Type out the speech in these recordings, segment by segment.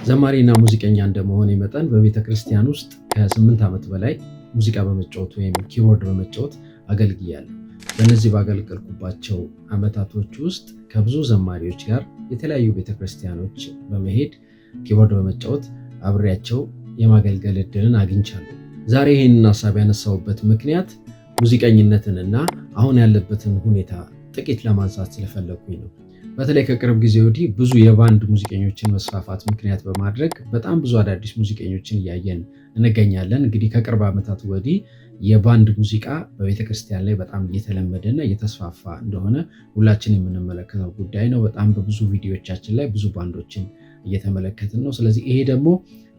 ዘማሪና ሙዚቀኛ እንደመሆኔ መጠን በቤተ ክርስቲያን ውስጥ ከ8 ዓመት በላይ ሙዚቃ በመጫወት ወይም keyboard በመጫወት አገልግያለሁ። በእነዚህ ባገለገልኩባቸው ዓመታቶች ውስጥ ከብዙ ዘማሪዎች ጋር የተለያዩ ቤተክርስቲያኖች በመሄድ keyboard በመጫወት አብሬያቸው የማገልገል እድልን አግኝቻለሁ። ዛሬ ይህንን ሀሳብ ያነሳሁበት ምክንያት ሙዚቀኝነትንና አሁን ያለበትን ሁኔታ ጥቂት ለማንሳት ስለፈለግኩኝ ነው። በተለይ ከቅርብ ጊዜ ወዲህ ብዙ የባንድ ሙዚቀኞችን መስፋፋት ምክንያት በማድረግ በጣም ብዙ አዳዲስ ሙዚቀኞችን እያየን እንገኛለን። እንግዲህ ከቅርብ ዓመታት ወዲህ የባንድ ሙዚቃ በቤተክርስቲያን ላይ በጣም እየተለመደና እየተስፋፋ እንደሆነ ሁላችን የምንመለከተው ጉዳይ ነው። በጣም በብዙ ቪዲዮቻችን ላይ ብዙ ባንዶችን እየተመለከትን ነው። ስለዚህ ይሄ ደግሞ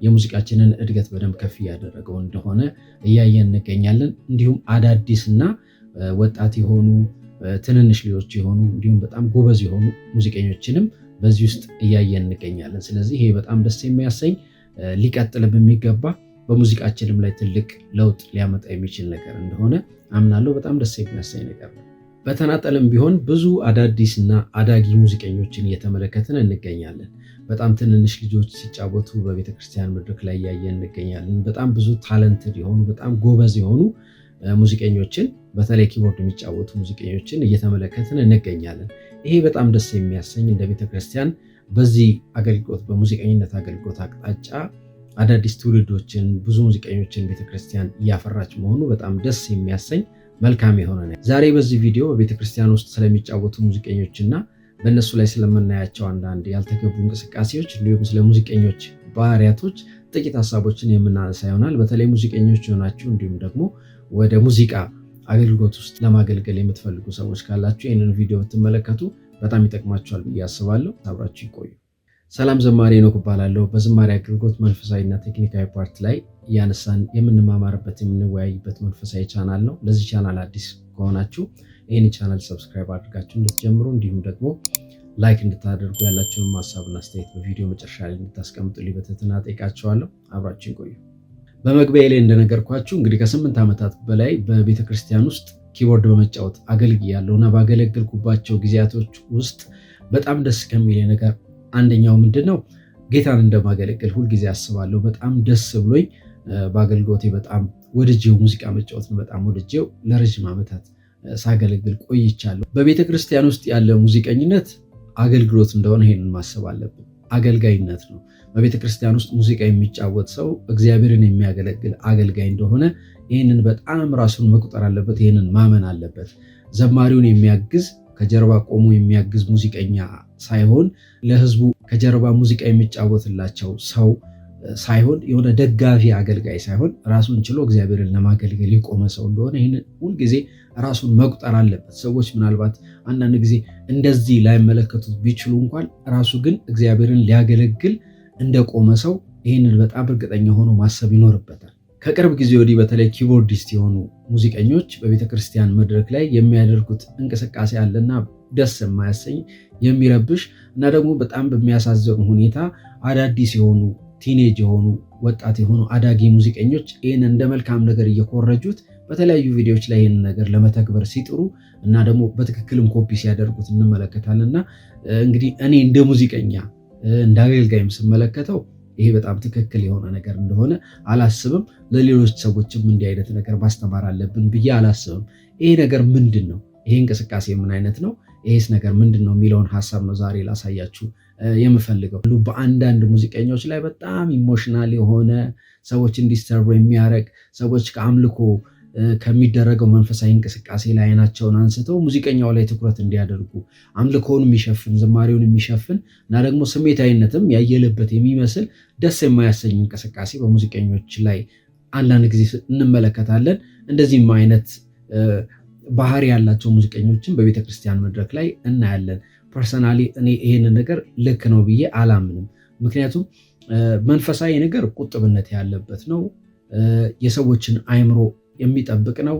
የሙዚቃችንን እድገት በደንብ ከፍ እያደረገው እንደሆነ እያየን እንገኛለን። እንዲሁም አዳዲስና ወጣት የሆኑ፣ ትንንሽ ልጆች የሆኑ፣ እንዲሁም በጣም ጎበዝ የሆኑ ሙዚቀኞችንም በዚህ ውስጥ እያየን እንገኛለን። ስለዚህ ይሄ በጣም ደስ የሚያሰኝ፣ ሊቀጥልም የሚገባ፣ በሙዚቃችንም ላይ ትልቅ ለውጥ ሊያመጣ የሚችል ነገር እንደሆነ አምናለሁ። በጣም ደስ የሚያሰኝ ነገር ነው። በተናጠልም ቢሆን ብዙ አዳዲስና አዳጊ ሙዚቀኞችን እየተመለከትን እንገኛለን። በጣም ትንንሽ ልጆች ሲጫወቱ በቤተክርስቲያን መድረክ ላይ እያየን እንገኛለን። በጣም ብዙ talented የሆኑ፣ በጣም ጎበዝ የሆኑ ሙዚቀኞችን፣ በተለይ keyboard የሚጫወቱ ሙዚቀኞችን እየተመለከትን እንገኛለን። ይሄ በጣም ደስ የሚያሰኝ፣ እንደ ቤተክርስቲያን በዚህ አገልግሎት፣ በሙዚቀኝነት አገልግሎት አቅጣጫ አዳዲስ ትውልዶችን፣ ብዙ ሙዚቀኞችን ቤተክርስቲያን እያፈራች መሆኑ በጣም ደስ የሚያሰኝ መልካም የሆነ ነው። ዛሬ በዚህ ቪዲዮ በቤተክርስቲያን ውስጥ ስለሚጫወቱ ሙዚቀኞችና በእነሱ ላይ ስለምናያቸው አንዳንድ ያልተገቡ እንቅስቃሴዎች እንዲሁም ስለ ሙዚቀኞች ባህሪያቶች ጥቂት ሀሳቦችን የምናነሳ ይሆናል። በተለይ ሙዚቀኞች የሆናችሁ እንዲሁም ደግሞ ወደ ሙዚቃ አገልግሎት ውስጥ ለማገልገል የምትፈልጉ ሰዎች ካላችሁ ይህንን ቪዲዮ ብትመለከቱ በጣም ይጠቅማችኋል ብዬ አስባለሁ። አብራችሁ ይቆዩ። ሰላም፣ ዘማሪ ሄኖክ እባላለሁ። በዝማሬ አገልግሎት መንፈሳዊና ቴክኒካዊ part ላይ እያነሳን የምንማማርበት፣ የምንወያይበት መንፈሳዊ ቻናል ነው። ለዚህ ቻናል አዲስ ከሆናችሁ ይህን channel subscribe አድርጋችሁ እንድትጀምሩ፣ እንዲሁም ደግሞ like እንድታደርጉ፣ ያላችሁን ሀሳብና አስተያየት በቪዲዮ መጨረሻ ላይ እንድታስቀምጡልኝ በትህትና እጠይቃችኋለሁ። አብራችሁን ቆዩ። በመግቢያ ላይ እንደነገርኳችሁ እንግዲህ ከ8 ዓመታት በላይ በቤተክርስቲያን ውስጥ keyboard በመጫወት አገልግያለሁ እና ባገለገልኩባቸው ጊዜያቶች ውስጥ በጣም ደስ ከሚል ነገር አንደኛው ምንድን ነው? ጌታን እንደማገለግል ሁልጊዜ አስባለሁ። በጣም ደስ ብሎኝ በአገልግሎቴ በጣም ወድጄው፣ ሙዚቃ መጫወትን በጣም ወድጄው ለረጅም ዓመታት ሳገለግል ቆይቻለሁ። በቤተ ክርስቲያን ውስጥ ያለ ሙዚቀኝነት አገልግሎት እንደሆነ ይሄንን ማሰብ አለብን። አገልጋይነት ነው። በቤተ ክርስቲያን ውስጥ ሙዚቃ የሚጫወት ሰው እግዚአብሔርን የሚያገለግል አገልጋይ እንደሆነ ይህንን በጣም ራሱን መቁጠር አለበት። ይህንን ማመን አለበት። ዘማሪውን የሚያግዝ፣ ከጀርባ ቆሞ የሚያግዝ ሙዚቀኛ ሳይሆን፣ ለህዝቡ ከጀርባ ሙዚቃ የሚጫወትላቸው ሰው ሳይሆን፣ የሆነ ደጋፊ አገልጋይ ሳይሆን፣ ራሱን ችሎ እግዚአብሔርን ለማገልገል የቆመ ሰው እንደሆነ ይህንን ሁልጊዜ ራሱን መቁጠር አለበት። ሰዎች ምናልባት አንዳንድ ጊዜ እንደዚህ ላይመለከቱት ቢችሉ እንኳን ራሱ ግን እግዚአብሔርን ሊያገለግል እንደቆመ ሰው ይህንን በጣም እርግጠኛ ሆኖ ማሰብ ይኖርበታል። ከቅርብ ጊዜ ወዲህ በተለይ keyboardist የሆኑ ሙዚቀኞች በቤተክርስቲያን መድረክ ላይ የሚያደርጉት እንቅስቃሴ አለና ደስ የማያሰኝ፣ የሚረብሽ እና ደግሞ በጣም በሚያሳዝን ሁኔታ አዳዲስ የሆኑ፣ teenage የሆኑ፣ ወጣት የሆኑ አዳጊ ሙዚቀኞች ይህን እንደ መልካም ነገር እየኮረጁት በተለያዩ ቪዲዮዎች ላይ ይህን ነገር ለመተግበር ሲጥሩ እና ደግሞ በትክክልም ኮፒ ሲያደርጉት እንመለከታለን። እና እንግዲህ እኔ እንደ ሙዚቀኛ፣ እንደ አገልጋይም ስመለከተው ይሄ በጣም ትክክል የሆነ ነገር እንደሆነ አላስብም። ለሌሎች ሰዎችም እንዲህ አይነት ነገር ማስተማር አለብን ብዬ አላስብም። ይሄ ነገር ምንድን ነው? ይሄ እንቅስቃሴ ምን አይነት ነው? ይሄስ ነገር ምንድን ነው የሚለውን ሀሳብ ነው ዛሬ ላሳያችሁ የምፈልገው። በአንዳንድ ሙዚቀኞች ላይ በጣም emotional የሆነ፣ ሰዎች disturb የሚያደርግ፣ ሰዎች ከአምልኮ ከሚደረገው መንፈሳዊ እንቅስቃሴ ላይ አይናቸውን አንስተው ሙዚቀኛው ላይ ትኩረት እንዲያደርጉ፣ አምልኮውን የሚሸፍን፣ ዝማሬውን የሚሸፍን እና ደግሞ ስሜታዊነትም ያየለበት የሚመስል ደስ የማያሰኝ እንቅስቃሴ በሙዚቀኞች ላይ አንዳንድ ጊዜ እንመለከታለን። እንደዚህም አይነት ባህሪ ያላቸው ሙዚቀኞችን በቤተክርስቲያን መድረክ ላይ እናያለን። Personally እኔ ይሄንን ነገር ልክ ነው ብዬ አላምንም። ምክንያቱም መንፈሳዊ ነገር ቁጥብነት ያለበት ነው። የሰዎችን አይምሮ የሚጠብቅ ነው።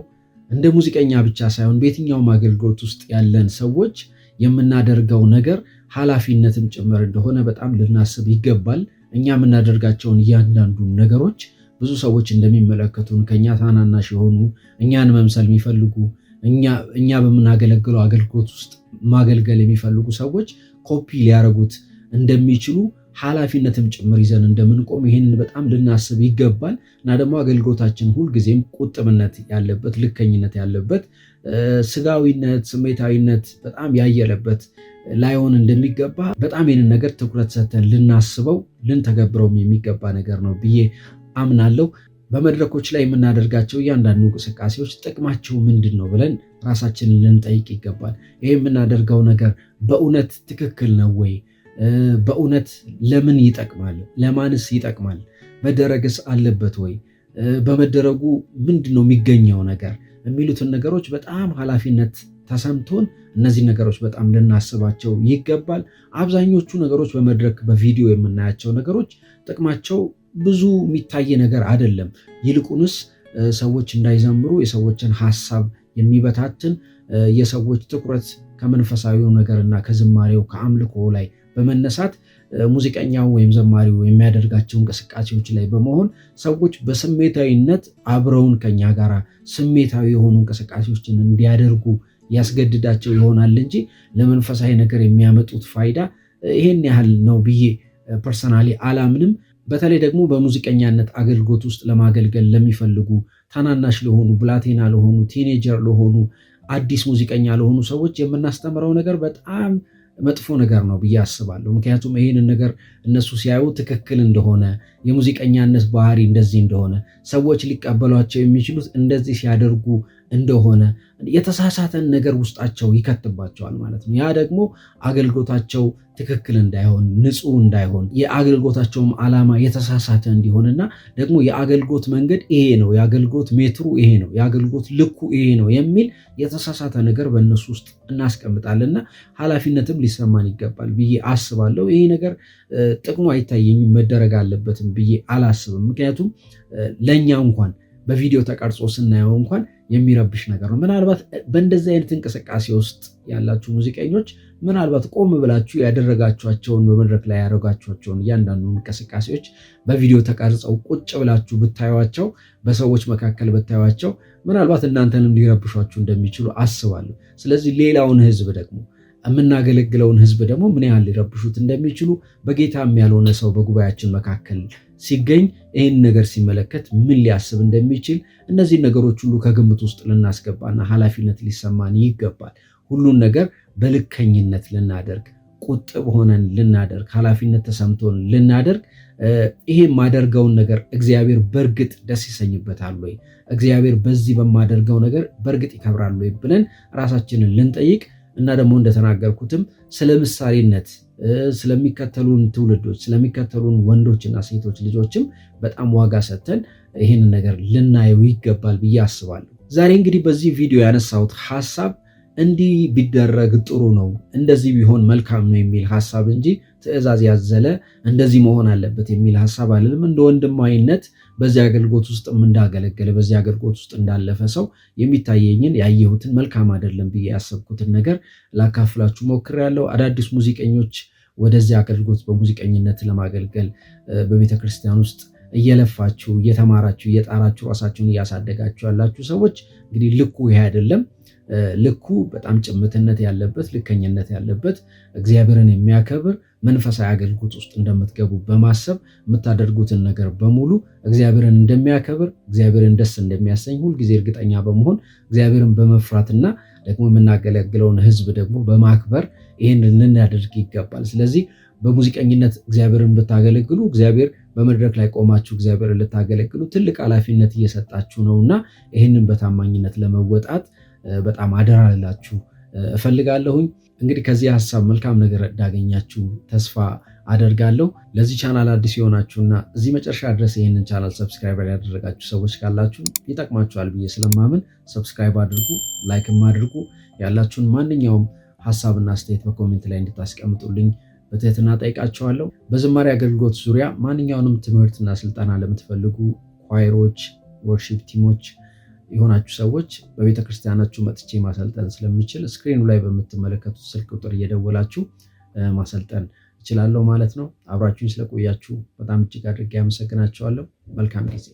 እንደ ሙዚቀኛ ብቻ ሳይሆን በየትኛውም አገልግሎት ውስጥ ያለን ሰዎች የምናደርገው ነገር ኃላፊነትም ጭምር እንደሆነ በጣም ልናስብ ይገባል። እኛ የምናደርጋቸውን እያንዳንዱን ነገሮች ብዙ ሰዎች እንደሚመለከቱን፣ ከኛ ታናናሽ የሆኑ፣ እኛን መምሰል የሚፈልጉ፣ እኛ በምናገለግለው አገልግሎት ውስጥ ማገልገል የሚፈልጉ ሰዎች ኮፒ ሊያደርጉት እንደሚችሉ ኃላፊነትም ጭምር ይዘን እንደምንቆም ይህንን በጣም ልናስብ ይገባል። እና ደግሞ አገልግሎታችን ሁልጊዜም ቁጥብነት ያለበት፣ ልከኝነት ያለበት፣ ስጋዊነት፣ ስሜታዊነት በጣም ያየለበት ላይሆን እንደሚገባ በጣም ይህንን ነገር ትኩረት ሰጥተን ልናስበው ልንተገብረውም የሚገባ ነገር ነው ብዬ አምናለሁ። በመድረኮች ላይ የምናደርጋቸው እያንዳንዱ እንቅስቃሴዎች ጥቅማቸው ምንድን ነው ብለን ራሳችንን ልንጠይቅ ይገባል። ይህ የምናደርገው ነገር በእውነት ትክክል ነው ወይ? በእውነት ለምን ይጠቅማል? ለማንስ ይጠቅማል? መደረግስ አለበት ወይ? በመደረጉ ምንድን ነው የሚገኘው ነገር የሚሉትን ነገሮች በጣም ኃላፊነት ተሰምቶን እነዚህ ነገሮች በጣም ልናስባቸው ይገባል። አብዛኞቹ ነገሮች በመድረክ በቪዲዮ የምናያቸው ነገሮች ጥቅማቸው ብዙ የሚታይ ነገር አይደለም። ይልቁንስ ሰዎች እንዳይዘምሩ የሰዎችን ሀሳብ የሚበታትን፣ የሰዎች ትኩረት ከመንፈሳዊው ነገርና ከዝማሬው ከአምልኮ ላይ በመነሳት ሙዚቀኛው ወይም ዘማሪው የሚያደርጋቸው እንቅስቃሴዎች ላይ በመሆን ሰዎች በስሜታዊነት አብረውን ከኛ ጋር ስሜታዊ የሆኑ እንቅስቃሴዎችን እንዲያደርጉ ያስገድዳቸው ይሆናል እንጂ ለመንፈሳዊ ነገር የሚያመጡት ፋይዳ ይሄን ያህል ነው ብዬ personally አላምንም። በተለይ ደግሞ በሙዚቀኛነት አገልግሎት ውስጥ ለማገልገል ለሚፈልጉ ታናናሽ ለሆኑ፣ ብላቴና ለሆኑ፣ teenager ለሆኑ፣ አዲስ ሙዚቀኛ ለሆኑ ሰዎች የምናስተምረው ነገር በጣም መጥፎ ነገር ነው ብዬ አስባለሁ። ምክንያቱም ይህንን ነገር እነሱ ሲያዩ ትክክል እንደሆነ፣ የሙዚቀኛነት ባህሪ እንደዚህ እንደሆነ፣ ሰዎች ሊቀበሏቸው የሚችሉት እንደዚህ ሲያደርጉ እንደሆነ የተሳሳተን ነገር ውስጣቸው ይከትባቸዋል ማለት ነው። ያ ደግሞ አገልግሎታቸው ትክክል እንዳይሆን፣ ንጹህ እንዳይሆን፣ የአገልግሎታቸውም ዓላማ የተሳሳተ እንዲሆንና ደግሞ የአገልግሎት መንገድ ይሄ ነው፣ የአገልግሎት ሜትሩ ይሄ ነው፣ የአገልግሎት ልኩ ይሄ ነው የሚል የተሳሳተ ነገር በእነሱ ውስጥ እናስቀምጣለንና ኃላፊነትም ሊሰማን ይገባል ብዬ አስባለሁ። ይሄ ነገር ጥቅሙ አይታየኝም፣ መደረግ አለበትም ብዬ አላስብም። ምክንያቱም ለእኛ እንኳን በቪዲዮ ተቀርጾ ስናየው እንኳን የሚረብሽ ነገር ነው። ምናልባት በእንደዚህ አይነት እንቅስቃሴ ውስጥ ያላችሁ ሙዚቀኞች ምናልባት ቆም ብላችሁ ያደረጋችኋቸውን፣ በመድረክ ላይ ያደረጋችኋቸውን እያንዳንዱ እንቅስቃሴዎች በቪዲዮ ተቀርጸው ቁጭ ብላችሁ ብታዩቸው፣ በሰዎች መካከል ብታዩቸው ምናልባት እናንተንም ሊረብሿችሁ እንደሚችሉ አስባለሁ። ስለዚህ ሌላውን ህዝብ ደግሞ፣ የምናገለግለውን ህዝብ ደግሞ ምን ያህል ሊረብሹት እንደሚችሉ፣ በጌታም ያልሆነ ሰው በጉባኤያችን መካከል ሲገኝ ይህን ነገር ሲመለከት ምን ሊያስብ እንደሚችል እነዚህን ነገሮች ሁሉ ከግምት ውስጥ ልናስገባና ኃላፊነት ሊሰማን ይገባል። ሁሉን ነገር በልከኝነት ልናደርግ፣ ቁጥብ ሆነን ልናደርግ፣ ኃላፊነት ተሰምቶን ልናደርግ፣ ይሄ የማደርገውን ነገር እግዚአብሔር በእርግጥ ደስ ይሰኝበታል ወይ፣ እግዚአብሔር በዚህ በማደርገው ነገር በእርግጥ ይከብራል ወይ ብለን ራሳችንን ልንጠይቅ እና ደግሞ እንደተናገርኩትም ስለ ምሳሌነት ስለሚከተሉን ትውልዶች፣ ስለሚከተሉን ወንዶችና ሴቶች ልጆችም በጣም ዋጋ ሰጥተን ይህንን ነገር ልናየው ይገባል ብዬ አስባለሁ። ዛሬ እንግዲህ በዚህ ቪዲዮ ያነሳሁት ሀሳብ እንዲህ ቢደረግ ጥሩ ነው፣ እንደዚህ ቢሆን መልካም ነው የሚል ሀሳብ እንጂ ትዕዛዝ ያዘለ እንደዚህ መሆን አለበት የሚል ሀሳብ አልልም። እንደ ወንድማዊነት በዚህ አገልግሎት ውስጥ እንዳገለገለ፣ በዚህ አገልግሎት ውስጥ እንዳለፈ ሰው የሚታየኝን፣ ያየሁትን፣ መልካም አይደለም ብዬ ያሰብኩትን ነገር ላካፍላችሁ ሞክሬያለሁ። አዳዲስ ሙዚቀኞች ወደዚህ አገልግሎት በሙዚቀኝነት ለማገልገል በቤተ ክርስቲያን ውስጥ እየለፋችሁ፣ እየተማራችሁ፣ እየጣራችሁ፣ ራሳችሁን እያሳደጋችሁ ያላችሁ ሰዎች እንግዲህ ልኩ ይሄ አይደለም። ልኩ በጣም ጭምትነት ያለበት፣ ልከኝነት ያለበት፣ እግዚአብሔርን የሚያከብር መንፈሳዊ አገልግሎት ውስጥ እንደምትገቡ በማሰብ የምታደርጉትን ነገር በሙሉ እግዚአብሔርን እንደሚያከብር፣ እግዚአብሔርን ደስ እንደሚያሰኝ ሁልጊዜ እርግጠኛ በመሆን፣ እግዚአብሔርን በመፍራትና ደግሞ የምናገለግለውን ሕዝብ ደግሞ በማክበር ይህንን ልናደርግ ይገባል። ስለዚህ በሙዚቀኝነት እግዚአብሔርን ብታገለግሉ፣ እግዚአብሔር በመድረክ ላይ ቆማችሁ እግዚአብሔርን ልታገለግሉ ትልቅ ኃላፊነት እየሰጣችሁ ነውና ይህንን በታማኝነት ለመወጣት በጣም አደራ ልላችሁ እፈልጋለሁኝ። እንግዲህ ከዚህ ሀሳብ መልካም ነገር እንዳገኛችሁ ተስፋ አደርጋለሁ። ለዚህ ቻናል አዲስ የሆናችሁና እዚህ መጨረሻ ድረስ ይህንን ቻናል subscribe ያላደረጋችሁ ሰዎች ካላችሁ ይጠቅማችኋል ብዬ ስለማምን subscribe አድርጉ፣ like ም አድርጉ። ያላችሁን ማንኛውም ሀሳብና አስተያየት በ comment ላይ እንድታስቀምጡልኝ በትህትና ጠይቃችኋለሁ። በዝማሬ አገልግሎት ዙሪያ ማንኛውንም ትምህርትና ስልጠና ለምትፈልጉ choir ኦች፣ worship team ኦች የሆናችሁ ሰዎች በቤተ ክርስቲያናችሁ መጥቼ ማሰልጠን ስለምችል screen ኑ ላይ በምትመለከቱት ስልክ ቁጥር እየደወላችሁ ማሰልጠን እችላለሁ ማለት ነው። አብራችሁኝ ስለቆያችሁ በጣም እጅግ አድርጌ አመሰግናችኋለሁ። መልካም ጊዜ።